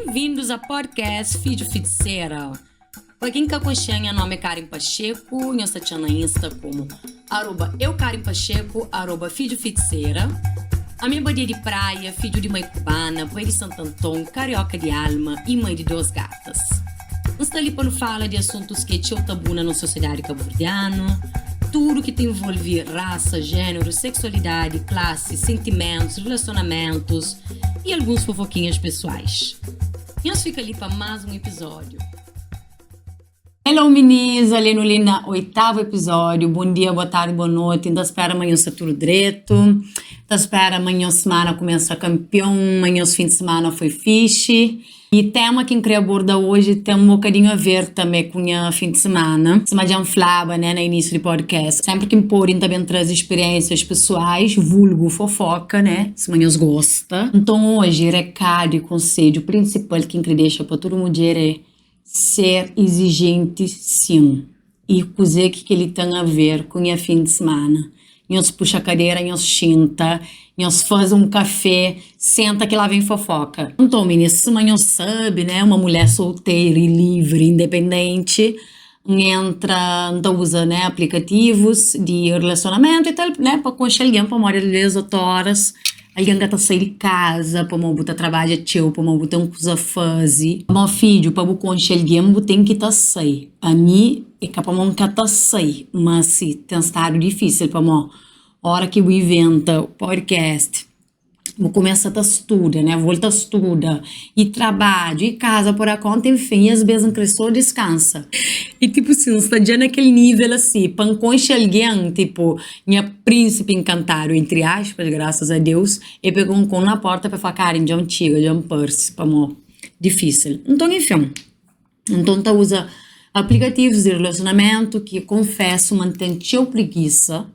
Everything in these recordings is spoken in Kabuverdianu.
Bem-vindos a podcast Fidju Fiticera. Pa quem ka conxe, nha nome é Karen Pacheco, nho sta txan na Insta como arroba eu Karen Pacheco, arroba Fidju Fiticera. Ami é badia di praia, fidju di mãe cubana, pai di Santo Anton, carioca di alma e mãe di dos gatas. N sta li pa nu fala di asuntus ki é txeu tabu na nos sosiedadi kabuverdianu, tudu ki ta envolvi rasa, jéneru, seksualidadi, klasi, sentimentus, rilasionamentus i alguns fofokinhas pesoais. Nhos fika li pa más un epizódiu. Hello minis, ali nu li na oitavu epizódiu. Bon dia, boa tardi, boa noti. N ta spera ma nhos sta tudu dretu. N ta spera ma nhos simana kumesa kanpion, ma nhos fin di simana foi fixi. E tema ki N kre aborda oji ten un bokadinhu a ver tanbe ku nha fin di simana. Sima dja N flaba, né, na inísiu di podcast, senpri ki N pode N ta ben traze spiriénsias pesoais, vulgu fofoka, né, sima nhos gosta. Nton oji, rekadu i konsedju prinsipal ki N kre dexa pa tudu mudjer é ser izijenti sin. I kuzê ki kel-li ten aver ku nha fin di simana? Nhos puxa kadera, nhos xinta, nhos faze un kafé, senta ki lá vem fofoka. Nton, minis, sima nhos sabe, né, uma mulher solteira i livri, independenti, N entra, N ta uza, né, aplikativus di rilasionamentu i tal, né, pa konxe algen, pamodi alvês otu óras algen ka ta sai di kaza pamodi bu ta trabadja txeu, pamodi bu ten kuza faze. Mo fidju, pa bu konxe algen bu ten ki ta sai. Ami é ka pamodi N ka ta sai, ma si ten stadu difísil pamodi ora ki bu inventa podcast, bu kumesa ta studa, né, volta studa i trabadju i kaza por a konta, enfin, i asbes N kre so diskansa. I tipu si, N sta dja na kel nível asi, pa N konxe algen, tipu, nha prínsipi enkantadu, entri aspas, grasas a Deus, e pega un kon na porta pa e fla, Karen, dja N txiga, dja N parse, pamodi difísil. Nton, enfin. Nton, N ta uza aplikativus di rilasionamentu ki konfesu ma N ten txeu prigisa,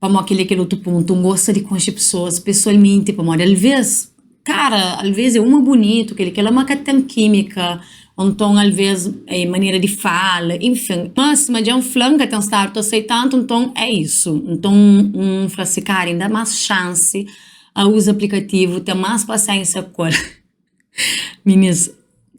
pamodi kel-li é kel otu pontu, N gosta di konxe pesoas pesoalmenti, pamodi alvês, kara, alvês é uma bunitu, kel-li, kel-la, ma ka ten kímika, ô nton alvês é manera di fala, enfin. Má sima dja N fla, N ka ten stadu ta sai tantu, nton é isu. Nton, N fla si, kara, inda más xansi a uza aplikativu, ten más pasiénsia ku el. Minis,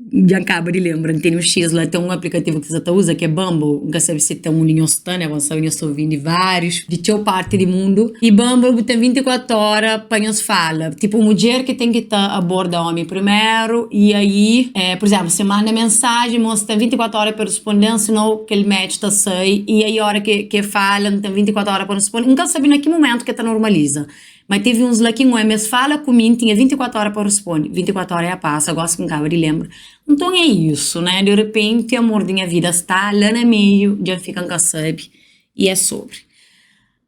dja N kaba di lenbra, N tene un X la, ten un aplikativu ki sa ta uza ki é Bumble, N ka sabe si ten undi nhos sta, ne, bon sabe nhos ta ouvin di várius, di txeu parti di mundu, i Bumble bu ten 24 óra pa nhos fala, tipu mudjer ki ten ki ta aborda ómi primeru, i aí, pur izénplu, si manda mensaji, mos ten 24 óra pa responde-m, sinou kel match ta sai, i aí óra ki e fala, N ten 24 óra pa responde, N ka sabe na ki mumentu ki e ta normaliza. Ma tevi uns la ki N oi ma es fala ku mi, N tinha 24 ora pa responde, 24 ora ja pasa, gosi ki N kaba di lenbra. Nton é isu, né? Di repenti amor di nha vida sta la na meiu, dja N fika N ka sabe, i é sobri.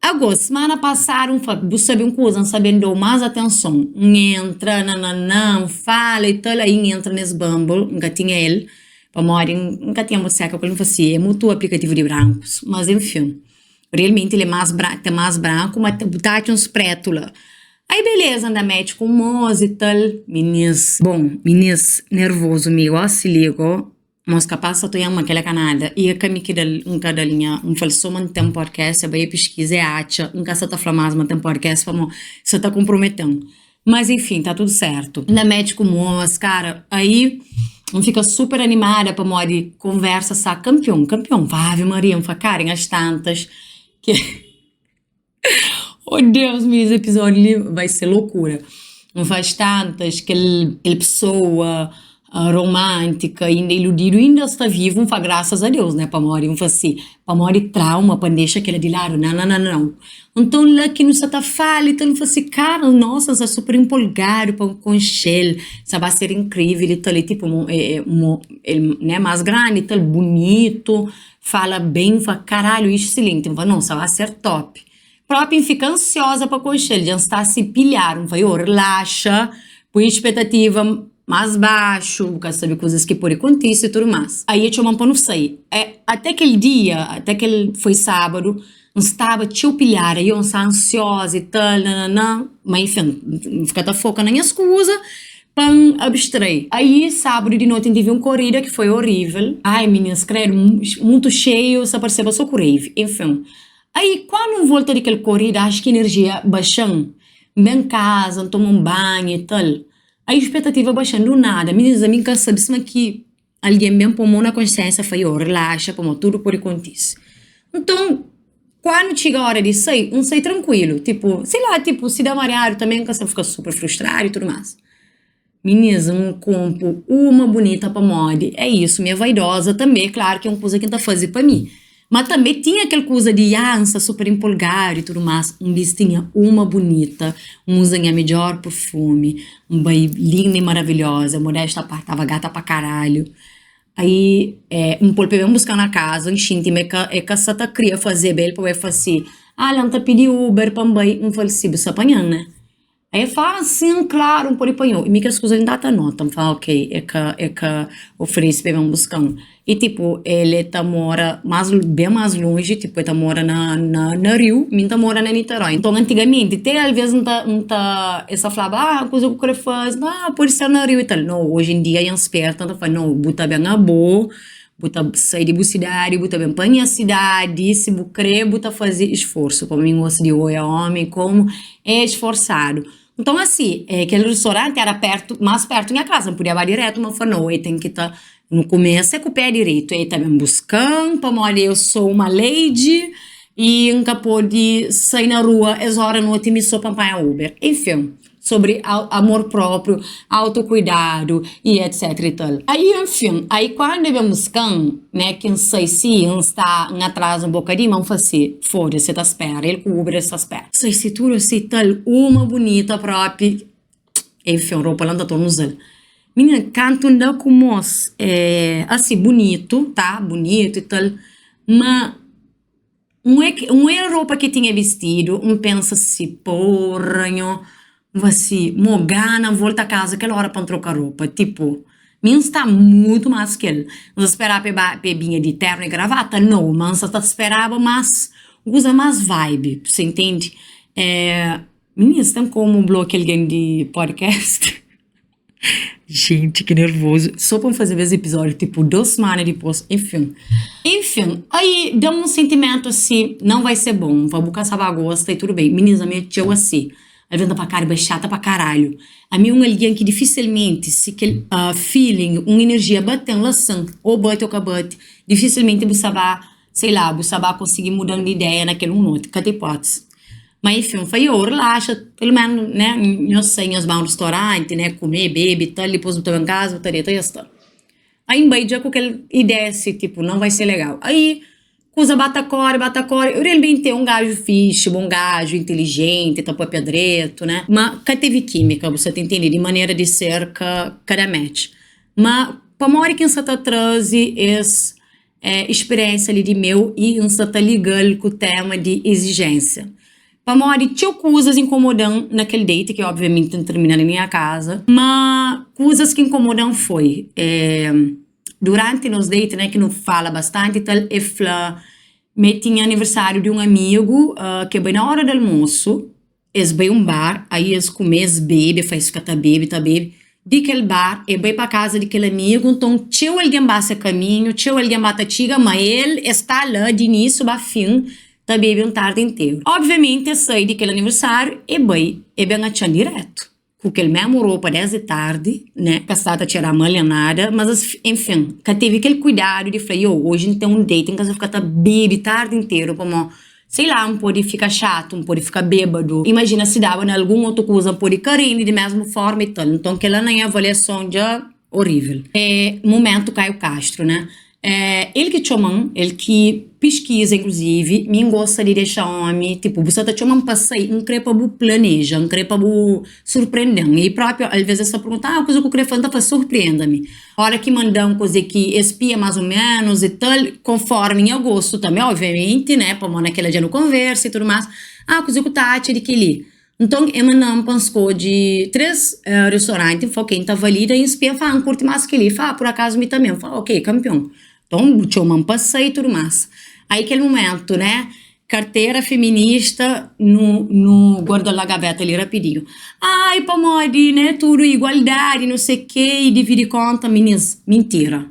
Ago, simana pasadu N fla, bu sabe un kuza, N sta ben da-u más atenson. N entra nananã, N fala i tal, aí N entra nes Bumble, N ka tinha el, pamodi N ka tinha mutu seka ku el, N fla si, é mutu aplikativu di brankus, mas enfin. Realmenti el é más bra ten más branku ma bu ta atxa uns pretu la. Aí beleza nda match ku un mos i tal. Minis bon minis nervozu mi gosi li go mos ka pasa ta oian ma kela ka nada i e ka mi ki dal n ka dal nha n fal so ma n ten podcast e bai e piskiza e atxa n ka sa ta fla mas ma ten podcast pamo sa ta konprometen mas enfin ta tudu sertu. Nda match ku mos kara aí n fika super animada pamodi konversa sa kanpion kanpion ave maria n fla kara nhas tantas ke oh deus mi es episódio li vai ser lokura n faz tantas kel kel pesoa romántica inda iludidu inda sta vivu n fla grasas a Deus né pamodi n fla si pamodi trauma pa n dexa kela di ladu na na na nau nton la ki nu sa ta fala i tal n fla si kara nossa n sta super inpolgadu pa n konxe-l sa ba ser inkrivel i tal i tipu el né mas grandi i tal bunitu fala ben n fla karalhu excelenti n fla no sa ba ser top propi n fika ansioza pa konxe-l dja n sta si pilhadu n fla yo relaxa pui expetativa más baxu, bu ka sabe kuzas ki pode kontise i tudu más. Aí e txoma-m pa nu sai. É, até kel dia, até kel, foi sábadu, N staba txeu pilhada, yo, N sta ansioza i tal, nananã, ma enfin, N fika ta foka na nhas kuza pa N abstrai. Aí sábadu di noti N tive un korida ki foi orível, ai mininas, kredu, mutu xeiu, sa parseba so ku rave, enfin. Aí kuandu N volta di kel korida, axu ki enerjia baxa-m, N ben kaza, N toma un banhu i tal. Aí expectativa baixando do nada. Meninas, ami nka sabe sima ki algen ben pô mão na konsiensia fla, yo, relaxa pamodi tudu pode kontise. Nton, kuandu txiga ora di sai, N sai trankuilu. Tipo, sei lá, tipo, si da mariadu tanbe N ka sta fika super frustradu i tudu más. Meninas, N konpo uma bunita pamodi é isu, mi é vaidoza tanbe, klaru ki é un kuza ki N ta faze pa mi. Ma tanbe tinha kel kuza di ya, N sta super inpolgadu i tudu más. Un bis tinha uma bunita, N uza nha midjór purfumi, N bai linda i maravilhoza, modéstia à parte, tava gata pa karalhu. Aí N pô-l pa el ben buska-m na kaza, N xinti ma el ka sa ta kria fazeba el pa el fla si, Ah, la N ta pidi Uber pa N bai. N fla-l si, bu sta panha-m, né? Aí el fala, sim, claro, N pode panha-u. I mi kes kuza li N ta ta nota, N fala, ok, e ka e ka oferese pa el ben buska-m. I tipo, el e ta mora más ben más lonji, tipo, el ta mora na na na Riu, mi N ta mora na Niterói. Nton, antigamenti, te alvês N ta N ta es ta flaba, ah, kuza ku krê faze, ah, pode ser na Riu i tal. No, oji en dia, nha sperta, N ta fla, no, bu ta ben abo, Bu ta sai di bu sidadi, bu ta ben pa nha sidadi, si bu kre bu ta faze isforsu. Pamodi mi gosta di oia omi komu é isforsadu. Nton asi, kel ristoranti era pertu, mas pertu nha kaza, N pudia ba diretu, ma N fla nau, e ten ki ta, nu kumesa ku pé direitu, e ta ben buska-m pamodi eu sou uma lady i N ka pode sai na rua es ora noti mi so pa N panha Uber. Enfin. Sobri amor própriu, autokuidadu i etc i tal. Aí enfin, aí kuandu e ben buskan, né, ki N sai si, N sta, N atraza un bokadinhu, ma N fla si, foda-se, e ta spera, el ku Uber es ta spera. Sai si tudu asi i tal, uma bunita propi, enfin, ropa la N ta torna uza-l. Minina, kantu N da ku mos, asi, bunitu, ta, bunitu i tal, ma. Un é un é ropa ki tinha bistidu, N pensa si, Porra nho! N fla si, Mo gana volta kaza kel ora pa N troka ropa. Tipu, mi N sta mutu más ki el. N sta speraba pa e ba pa e binha di ternu i gravata? Nau, ma N sa ta speraba más un kuza más vibe, bu sa intende? Mininas, ten komu blokia algen di podcast? Gente, ki nervoso. Só pa N fazeba es episódio tipo 2 semana dipôs, enfin. Enfin, aí da-m un sentimentu asi, não vai ser bom, va bu ka sa ba gosta e tudu bem. Meninas, ami é txeu asi. Alvês N ta fla, kara, é xata pa karalhu. Ami é un algen ki difisilmenti si kel feeling, un enerjia bate-m la sin, ô bate ô ka bate, difisilmenti bu sa ba, sei lá, bu sa ba konsigi muda-m di ideia na kel un noti, ka ten ipótisi. Ma enfin, fla, yo, relaxa, pelu menu, né, nhos sai, nhos ba un ristoranti, né, kume, bebe, tal, dipôs bu ta ben kaza, bu ta deta, ya sta. Aí N bai dja ku kel ideia si, tipo, não vai ser legal. Aí, kuza ba ta kóre, ba ta kóre, eu realmenti é un gaju fixi, bon gaju, inteligenti, ta papia dretu, né, ma ka tevi kímika, bu sa ta intende, di manera di ser ka ka da match. Ma pamodi ki N sa ta traze es spiriénsia li di meu i N sta ta liga-l ku téma di izijénsia. Pamodi txeu kuzas inkomoda-m na kel date, ki obviamenti N tirmina na nha kaza, má kuzas ki inkomoda-m foi, duranti nos date, ki nu fala bastanti i tal, el fla ma el tinha aniversáriu di un amigu ki el bai na óra di almosu. Es bai un bar, aí es kume, es bebe, fla es fika ta bebe, ta bebe. Di kel bar, e bai pa kaza di kel amigu, nton txeu algen ba se kaminhu, txeu algen ba ta txiga, ma el, e sta la di inísiu ba fin ta bebe un tardi interu. Obviamenti, e sai di kel aniversáriu, e bai, e ben atxa-m diretu, ku kel mésmu ropa désdi tardi, né, ka sta ta txera mal nen nada, mas es, enfin, ka tevi kel kuidadu di fla, yo, oji N ten un date, N ka sa fika ta bebe tardi interu, pamó Sei lá, N pode fika xatu, N pode fika bêbadu. Imajina si daba na algun otu kuza, N pode ka rende di mésmu fórma i tal. Nton, kel-la na nha avaliason dja orível. É momentu Caio Castro, né? É el ki txoma-m, el ki piskiza inkluzivi. Mi N gosta di dexa ómi, tipu, bu sa ta txoma-m pa sai, N krê pa bu planeja, N krê pa bu surprende-m. I própi alvês es ta pergunta, ah, kuza ku krê fla? N ta fla, surprienda-mi. Ora ki manda-m kuze ki es pia más o ménus i tal, konformi nha gostu tanbe, obviamenti, né, pamodi na kela dja nu konversa i tudu más, ah, kuze ku ta atxa di kel-li? Nton, e manda-m pa N skodje 3 ristoranti, N fla, ok, N ta valida i N spia, N fla, ah, N kurti más kel-li, e fla, ah, pur akazu mi tanbe, N fla, ok, kanpion. Nton, bu txoma-m pa sai i tudu más. Aí kel mumentu, né, Kartera feminista nu nu guarda la gaveta li rapidinhu. Ai pamodi ne tudu igualdadi no se ke i dividi konta minis mintira.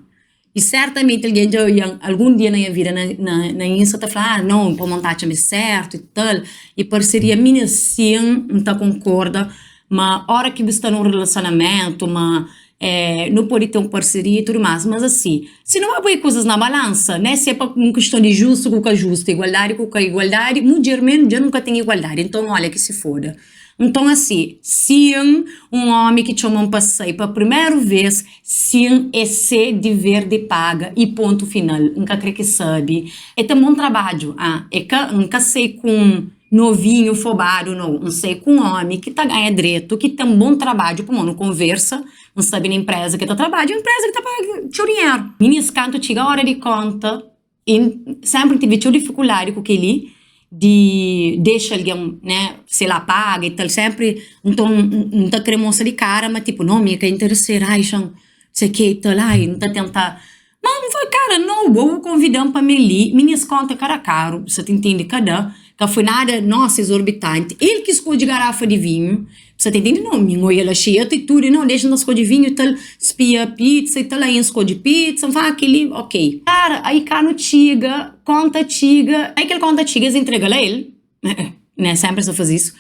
I sertamenti algen dja oian algun dia na nha vida na na na insta ta fla ah no pamo nta atxa ma é sertu i tal i parseria minis sin nta konkorda. Ma ora ki bu sta na un relasionamentu, ma eh nu pode ten un parseria i tudu más. Mas asi, si nu ba poi kuzas na balansa, né, si é pa un kiston di justu ku ka justu, igualdadi ku ka igualdadi, mudjer menu dja nu ka ten igualdadi. Nton, olha ki si foda. Nton asi, si N un omi ki txoma-m pa sai pa primeru vês, sin, é se diver di paga i pontu final. N ka kre ki sabe. É ten bon trabadju, ah, é ka, N ka sai ku un novinhu fobadu, nau. N sai ku un omi ki ta ganha dretu, ki ten bon trabadju, pamodi nu konversa, N sabe na inpreza ki el ta trabadja, inpreza ki ta paga txeu dinheru. Minis, kantu txiga ora di konta, I sénpri N tive txeu difikuldadi ku kel-li di dexa algen, né, sei lá, paga i tal. Sénpri nton N ta krê mostra di kara ma tipu, no, mi é ka intereseru, ai xa-m sei ke i tal, ai N ta tenta. Má N fla, kara, no, bo bu konvida-m pa mi li, minís konta ka da karu, bu sa ta intende, ka da. Ka foi nada, nossa, exorbitante. El ki skodje garafa di vinhu, sa ta intende? Não, mi N oia la xeia atitude, não, dexa N ta skodje vinhu e tal, spia pizza e tal, aí N skodje pizza, N fala, ah, kel-li, ok. Kara, aí ka nu txiga, konta txiga, aí kel konta txiga, es entrega-l a el, né, senpri es ta faze isu.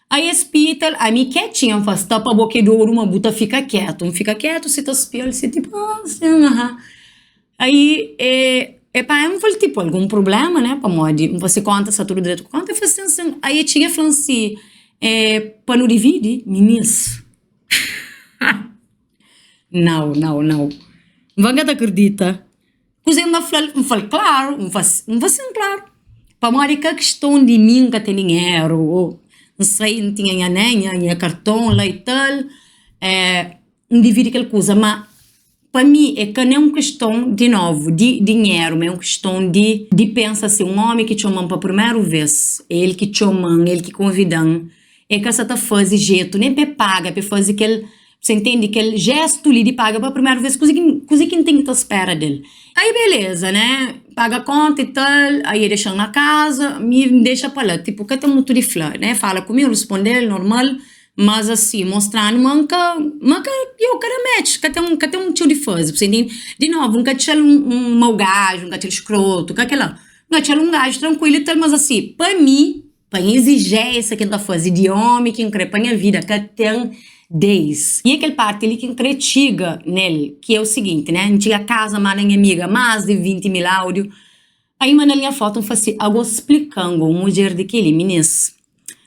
Aí es spia e tal, ami ketinha, N fla, sta pa bo ke dodu, ma bu ta fika ketu. N fika ketu, si ta spia-l, si tipo, ah, sin, aha. Aí e e pa N fla-l tipo algun prubléma né pamodi N fla si konta sta tudu dretu ku konta el fla sin sin aí e txiga e fla-m si e pa nu dividi minis nau nau nau N fla N ka ta kridita kuzê N ta fla-l N fla-l klaru N fla N fla sin klaru pamodi ka kiston di mi N ka ten dinheru ô N sai N tinha nha né nha karton la i tal e N dividi kel kuza ma. Pa mi é ka nen un kiston, di novu, di dinheru, ma é un kiston di di pensa si un ómi ki txoma-m pa primeru vês, é el ki txoma-m, é el ki konvida-m, é ka sa ta faze jetu nen pa e paga, pa e faze kel, bu sa intende, kel jéstu li di paga pa primeru vês, kuze ki kuze ki N ten ki ta spera del? Aí beleza, né, paga konta i tal, aí e dexa-m na kaza, mi N dexa pa la, tipu ka ten mutu di fla, né, fala ku mi, N responde-l normal. Mas asi, mostranu ma N ka, ma ka, yo, ka da match, ka ten, ka ten un txeu di faze, bu sa intende? Di novu, N ka atxa-l un, un mau gaju, N ka atxa-l skrotu, ka kila. N atxa-l un gaju trankuilu i tal, mas asi, pa mi, pa nha izijénsia ki N ta faze di ómi ki N kre pa nha vida, ka ten 10. I é kel parti li ki N kre txiga nel, ki é o siginti, né, N txiga kaza, manda nha amiga más di 20 mil áudiu, aí manda-l nha fotu, N fla si, ago splika-m go, un mudjer di keli, minis.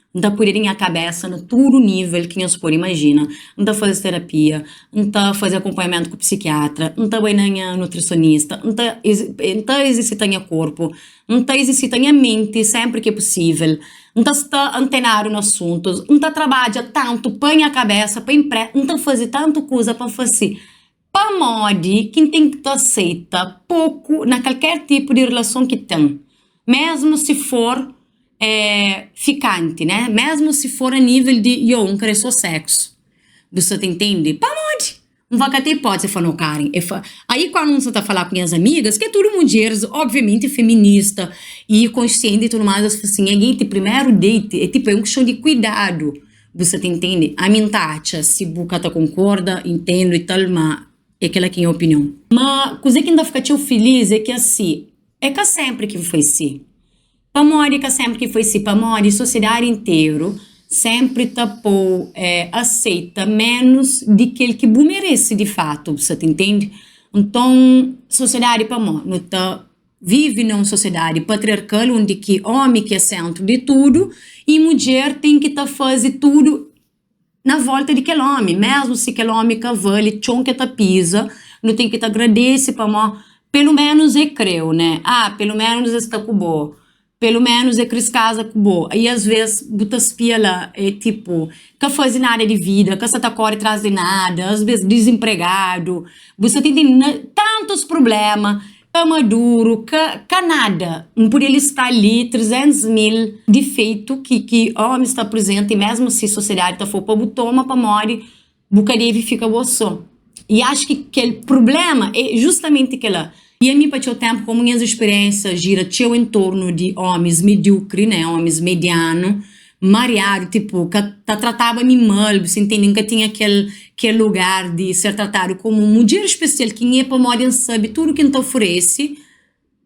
N ta kuida di nha kabésa na tudu nível ki nhos pode imajina. N ta faze terapia, N ta faze akonpanhamentu ku psikiatra, N ta bai na nha nutrisonista, N ta N ta izersita nha korpu, N ta izersita nha menti sénpri ki é pusível, N ta sta antenadu na asuntus, N ta trabadja tantu pa nha kabésa, pa inpre, N ta faze tantu kuza pa N fase. Pamodi ki N ten ki ta aseita poku na kalker tipu di relason ki ten, mésmu si for fikanti, né? Mésmu si for a nível di, yo, N krê sô séksu. Bu sta ta intende? Pamodi? N fla, ka ten ipótisi. El fla, no, Karen. El fla, aí kandu N sta ta fala ku nhas amigas, ki é tudu mudjeris, obviamenti feminista i konsienti i tudu más, es fla sin, é genti, primeru date é tipu, é un kiston di kuidadu. Bu sa ta intende? Ami N ta atxa, si bu ka ta konkorda, intendu i tal, ma é kela ki é nha opinion. Ma kuzê ki N ta fika txeu filís é ki asi, é ka sénpri ki foi si. Pamodi é ka sénpri ki foi si? Pamodi sosiedadi interu sénpri ta pô-u aseita ménus di kel ki bu merese di fatu, bu sa ta intende? Nton, sosiedadi pamodi? Nu ta. Vive na un sosiedadi patriarkal undi ki omi ki é sentru di tudu i mudjer ten ki ta faze tudu na volta di kel omi, mesmu si kel omi ka vali txon ki el ta piza, nu ten ki ta agradese pamo pelu menus e kreu, ne? Ah, pelu menus e sta ku bo. Pelu menus e kris kaza ku bo. I as ves bu ta spia la e tipu ka fazi nada di vida, ka sa ta kori tras di nada, as ves dizinpregadu, bu sa ta intende na tantus prublema, ka maduru, ka ka nada. N podia lista li 300 mil difeitu ki ki omis ta aprizenta i mesmu si sosiedadi ta fla-u pa bu toma pamodi Bu ka debe fika bo sô. I acho ki kel prubléma é justamenti kel-la. I ami pa txeu ténpu, komu nhas spiriénsa jira txeu en tornu di ómis mediúkri, né, ómis medianu, mariadu, tipu, ka ta trataba mi mal, bu sa intende? N ka tinha kel kel lugar di ser tratadu komu mudjer spesial ki N é pamodi N sabe tudu ki N ta oferese.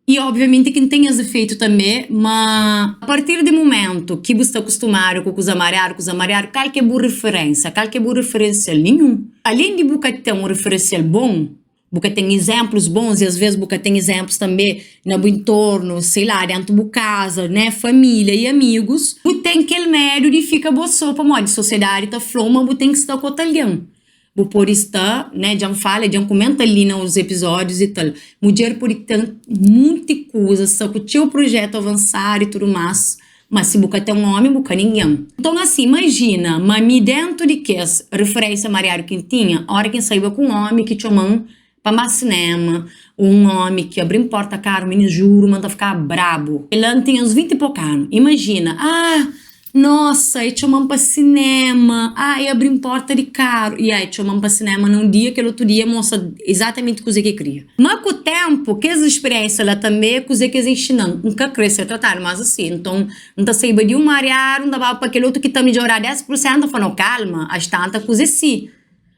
I obviamenti ki N ten es efeitu tanbe, ma a partir di mumentu ki bu sta kustumadu ku kuza mariadu, kuza mariadu, kal ki é bu riferénsia? Kal ki é bu riferensial? Ninhun. Alén di bu ka ten un riferensial bon, bu ka ten izenplus bons i asves bu ka ten izenplus tanbe na bu entornu, sei la, dentu bu kaza, ne, família i amigus, bu ten kel medu di fika bo so pamodi sosiedadi ta fla-u ma bu ten ki sta ku otu algen. Bu pode sta, né, dja N fala, dja N kumenta li na uns episódius i tal, mudjer pode ten munti kuza, sta ku txeu prujétu avansadu i tudu más, ma si bu ka ten ómi, bu ka ningen. Nton, asi, imajina ma mi déntu di kes referénsia mariadu ki N tinha, óra ki N saiba ku un ómi ki txoma-m pa N ba sinéma, ô un ómi ki abri-m pórta karu, mi juru ma N ta fikaba brabu. Kel-la N tinha uns 20 i poku anu. Imajina, ah! Nossa, e txoma-m pa sinéma. Ah, e abri-m pórta di karu. Ya, e txoma-m pa sinéma na un dia, kel otu dia e mostra izatamenti kuzê ki e kria. Má ku ténpu, kes spiriénsia la tanbê, kuzê ki es inxina-m? N ka krê ser tratadu más asi. Nton, N ta saíba di un mariadu, N ta baba pa kel otu ki ta midjora 10 pur séntu. N fla, No, kalma, as tanta kuzê si.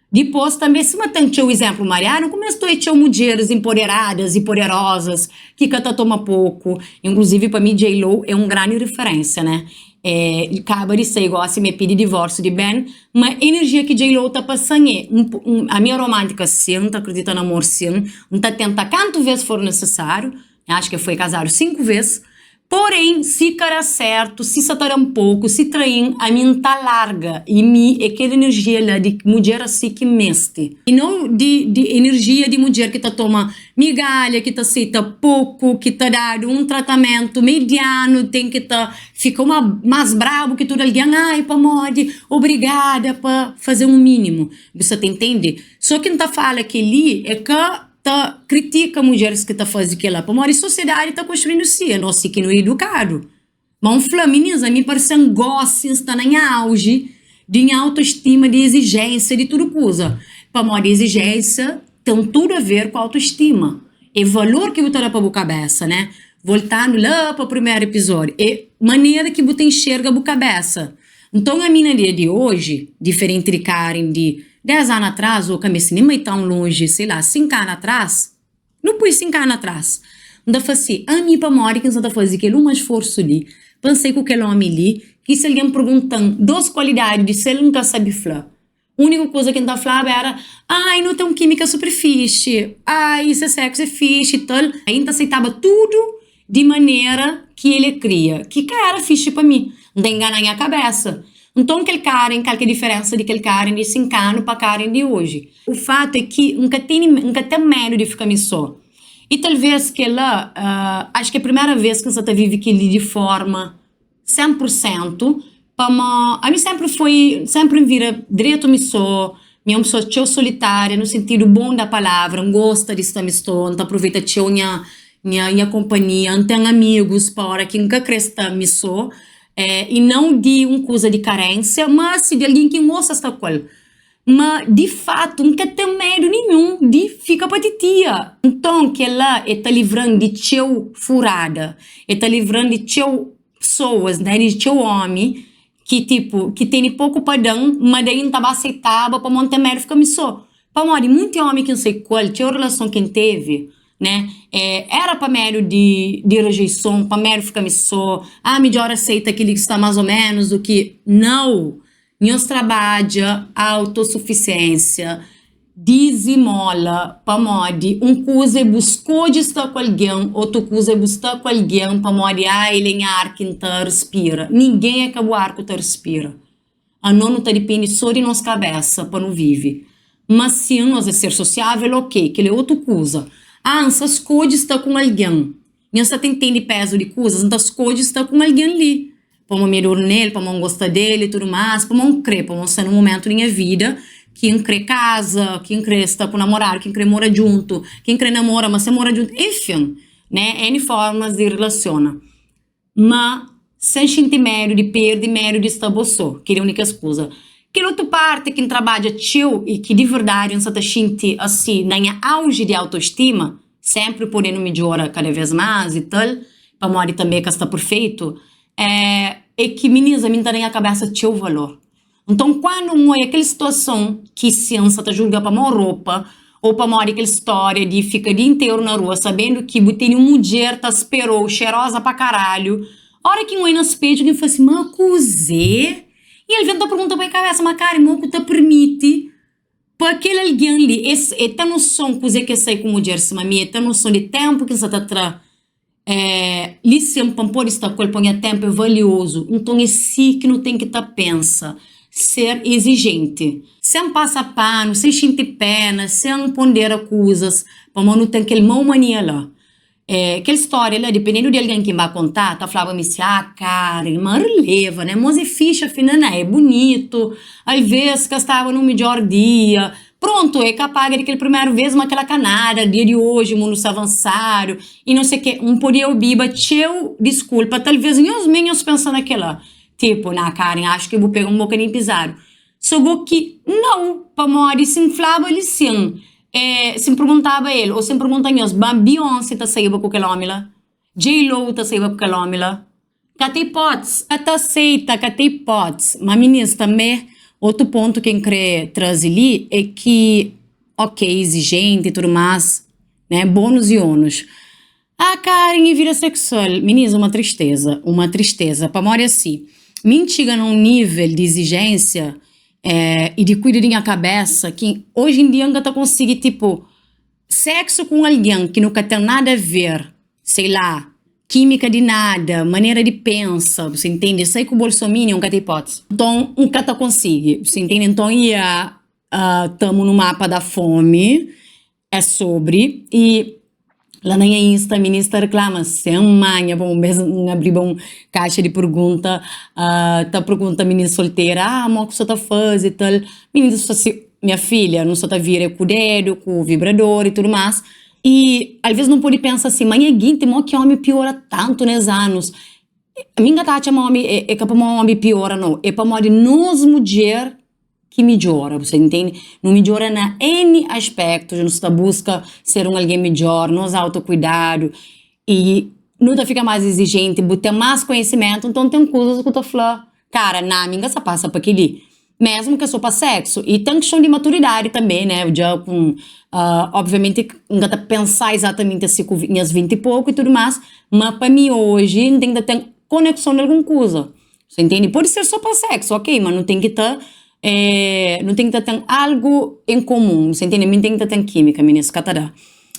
Dipôs, tanbê, sima ten txeu izénplu mariadu, N kumesa ta odja txeu mudjeris inpoderadas i poderozas ki ka ta toma poku. Inkluzivi, pa mi, J-Lo é un grandi riferénsia, né? É kaba di sai gósi ma é pidi divórsiu di Ben, ma enerjia ki J-Lo ta pasa-m é, ami é romántika sin, N ta kridita na amor sin, N ta tenta kantu vês for nisisáriu, Acho que foi casado 5 vez. Porém, si ka da certo, si sa ta da-m poku, si traí-m, ami N ta larga. I mi é kel enerjia la di mudjer asi ki N meste. I nau di di enerjia di mudjer ki ta toma migalha, ki ta seita poku, ki ta dadu un tratamentu medianu, ten ki ta fika uma más brabu ki tudu algen. Ai, pamodi? Obrigada pa faze un minimu. Bu sa ta intende? So ki N ta fala kel-li é ka. Ta kritika mudjeris ki ta faze kela pamodi sosiedadi ta konstruindu si, é nos si ki nu idukadu. Ma un fla, minis, ami parse-m gosi N sta na nha auji di nha autostima, di ezijensia, di tudu kuza. Pamodi ezijensia ten tudu a ver ku autostima. É valor ki bu ta da pa bu kabesa, né? Voltandu la pa primeru episódiu, é manera ki bu ta inxerga bu kabesa. Nton ami na dia di oji, diferenti di Karen di 10 anu atras ô ka meste nen bai tãu lonji, sei la, 5 anu atras, nu pui 5 anu atras, N ta fla si, ami pamodi ki N sa ta faze kel uma sforsu li pa N sai ku kel ómi li, ki si algen pergunta-m dos kualidadi di sel N ka sabe fla. Úniku kuza ki N ta flaba éra, ai, nu ten un kímika super fixi, ai, se séksu é fixi i tal. Aí N ta seitaba tudu di manera ki el kria, ki ka éra fixi pa mi. N ta ingana nha kabésa. Nton, kel Karen, kal ki é diferénsa di kel Karen di 5 anu pa Karen di oji? U fatu é ki N ka tene, N ka ten medu di fika mi sô. I talvês kel-la, acho ki é primera vês ki N sta ta vive kel-li di fórma 100%, pamó ami sénpri foi, sénpri N vira dretu mi sô, mi é un pesoa txeu solitária no sentidu bon da palavra, N gosta di sta mi sô, N ta aproveita txeu nha nha nha konpanhia, N ten amigus pa óra ki N ka krê sta mi sô, i nau di un kuza di karénsia, má si di algen ki N gosta sta ku el. Ma di fatu N ka ten medu ninhun di fika pa titia. Nton kel-la e ta livra-m di txeu furada, e ta livra-m di txeu pesoas, né, di txeu ómi ki tipu, ki tene poku pa da-m, ma daí N ta ba seitaba pamodi N ten medu fika mi sô. Pamodi munti ómi ki N sai ku el, txeu relason ki N tevi, né, éra pa medu di di rejeison, pa medu fika mi sô, ah midjór aseita kel-li ki sta más ô ménus du ki. Nau! Nhos trabadja autosufisiénsia, dizimola, pamodi un kuza é bu skodje sta ku algen, otu kuza é bu sta ku algen pamodi ah el é nha ar ki N ta respira. Ningen é ka bu ar ku ta respira. Anos nu ta dipende sô di nos kabésa pa nu vive. Ma sin, nos é ser sosiável, ok, kel-li é otu kuza. Ah, N sta skodje sta ku un algen. Nhos sa ta intende pézu di kuzas? N ta skodje sta ku un algen li, pamodi mi é duru nel, pamodi N gosta del i tudu más, pamodi N krê, pamodi N sta na un momentu di nha vida ki N krê kaza, ki N krê sta ku namoradu, ki N krê mora djuntu, ki N krê namora ma sen mora djuntu, enfin, né, N fórmas di relasiona. Má, sen xinti medu di perde, medu di sta bo sô. Kel-li é un di kes kuza. Kel otu párti ki N trabadja txeu i ki di verdadi N sta ta xinti asi na nha auji di autostima, sénpri podendo midjora kada vês más i tal, pamodi tanbê ka sta perfeitu, é é ki minís ami N ta da nha kabésa txeu valor. Nton, kandu N oia kel situason ki si N sta ta julga pamodi ropa. Ou pamodi kel stória di fika dia interu na rua sabendu ki bu tene un mudjer ta sperou xeroza pa karalhu. Ora ki N oi na spedju ki N fla si, ma kuzê? I algen ta pergunta pa e kabesa, ma kari, mo ku ta pirmiti pa kel algen li, es e ten noson kuzê ki e sai ku mudjer sima mi, e ten noson di tenpu ki N sa ta tra li sin pa N pode sta ku el, pa nha tenpu é valiozu. Nton é si ki nu ten ki ta pensa, ser izijenti, sen pasa panu, sen xinti pena, sen pondera kuzas, pamodi nu ten kel mau mania la. Eh, kel storia la, dependendo di algen ki N ba konta, ta flaba mi si, ah, Karen, ma releva, né, mos é fixe, afinal, né, é bunitu, alvês ka staba nu midjor dia, prontu, é ka paga di kel primeru vês, ma kela ka nada, dia di oji mundu sta avansadu i no sei ke, N podia obiba txeu diskulpa, talvês nhos mê nhos pensa na kela, tipu, nah, Karen, axu ki bu pega un bokadinhu pizadu. So go ki nau, pamodi si N flaba li sin, e si N perguntaba el o si N pergunta nhos, ba Beyoncé ta saiba ku kel omi la? J-Lo ta saiba ku kel omi la? Ka ta ipótisi, ka ta aseita, ka ta ipótisi. Ma minis, tanbe otu pontu ki N kre traze li é ki, ok, izijenti i tudu mas, né, bônus i ônus. Ah Karen e vida sexual? Minis uma tristeza, uma tristeza, pamodi asi, mi N txiga na un nível di izijénsia i di kuida di nha kabésa ki oji en dia N ka ta konsigi tipo séksu ku un algen ki nu ka ten nada a ver, sei la, kímika di nada, manera di pensa, bu sa intende? Sai ku bolsominion N ka ten ipótisi. Nton N ka ta konsigi, bu sa intende? Nton ia tamu nu mapa da fomi. É sobri i la na nha insta minis ta reklama sen manha pa un bes N abriba un kaxa di pergunta ta pergunta minis soltera ah mo ku sa ta faze tal minis ta fla si nha filha nu sa ta vira ku dedu ku vibrador i tudu mas i alves nu pode pensa si ma nha ginti mo ki omi piora tantu nes anus mi N ka ta atxa ma omi é ka pamodi omi piora no é pamodi nos mudjer ki midjora, bu sta intende? Nu midjora na N aspectos, nu sta buska ser un algen midjor, nos autocuidadu y nu ta fika más izijenti, bu ten más konhisimentu, nton ten kuzas ku ta fla, kara, na mi N ka sta pasa pa kel-li, mesmu ki é so pa seksu. Y ten kiston di maturidadi tanbe, né, dja ku obviamenti N ka ta pensa izatamenti asi ku nhas 20 y poku y tudu más, ma pa mi oji N ten ki ta ten konekson di algun kuza. Você entende? Pode ser só pa sexo, ok, mas nu ten ki ta nu ten ki ta ten algo em comum, você entende? Mi ten ki ta ten química, minis, ka ta da.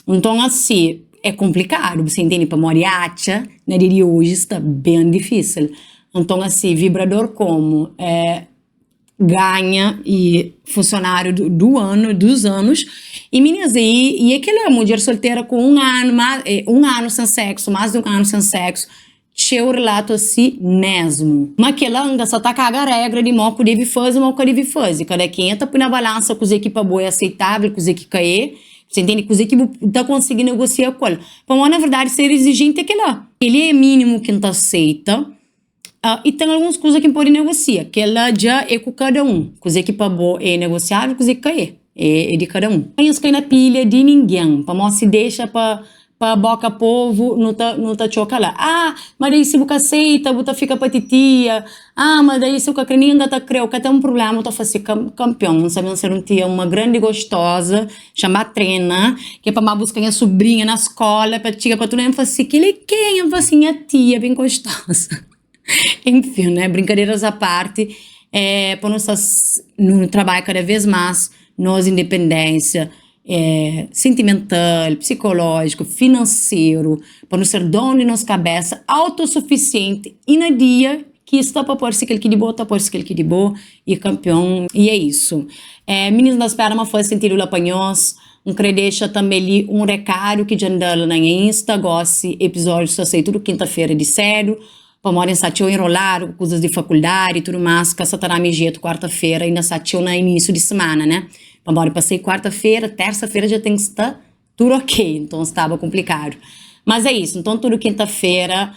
Nton asi, é complicado, você entende? Pamodi atxa na dia di oji sta ben difícil. Nton asi, vibrador como ganha e funcionário do, do ano, dos anos, e meninas, e, e é aquela mulher solteira com um ano, mais, um ano sem sexo, mais de um ano sem sexo, Txeu relatu asi mesmu. Ma kela N ka sa ta kaga regra di mo ku devi fazi mo ku ka devi fazi. Kada kenha ta pui na balansa kuze ki pa bo e aseitavel, kuze ki ka e. Bu intende? Kuze ki bu ta konsigi negosia ku el. Pamodi na verdadi ser izijenti e kela. Keli e minimu ki N ta aseita. I ten alguns kuza ki N podi negosia. Kela dja e ku kada un. Kuze ki pa bo e negosiavel, kuze ki ka e. E di kada un. Nhos kai na pilha di ningen. Pamodi si dexa pa Pa boka povu nu ta nu ta txoka la Ah, ma daí si bu ka seita bu ta fika pa titia Ah, ma daí si bu ka kre ningen ka ta kreu Ka ten un prublema bu ta fase kanpion N sabe N ser un tia uma grandi gostoza Txama trena ke pa ba buska nha subrinha na skola Pa txiga pa tudu N fase kel é kenha N fase nha tia ben gostoza Enfin, né brinkaderas a parti É pa nu sta nu trabadja kada vez mas nos independência sentimental, psikolójiku, finanseru, pa nu ser donu di nos kabésa, autosufisienti i na dia ki sta pa parse kel ki di bo, ta parse kel ki di bo i kanpion i é isu. Minis N ta spera ma faze sentidu la pa nhos. N kre dexa tanbe li un rekadu ki dja N da la na nha Insta, gósi epizódiu sta sai tudu kinta-fera di sédu. Pamodi N sta txeu enroladu ku kuzas di fakuldadi i tudu más, ka sa ta da-mi jetu kuarta-fera, inda sta txeu na inísiu di simana, né? Pamodi pa sai kuarta-fera, térsa-fera dja ten ki sta tudu ok, nton staba konplikadu. Mas é isu, nton tudu kinta-fera,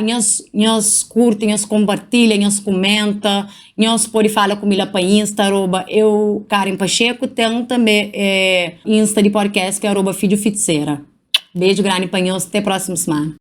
nhos nhos kurti, nhos konpartilha, nhos kumenta, nhos pode fala ku mi la pa Insta, aroba eu Karen Pacheco, ten tanbe Insta di podcast ki é aroba Fidju Fitisera. Beju grandi pa nhos, te prósimu simana.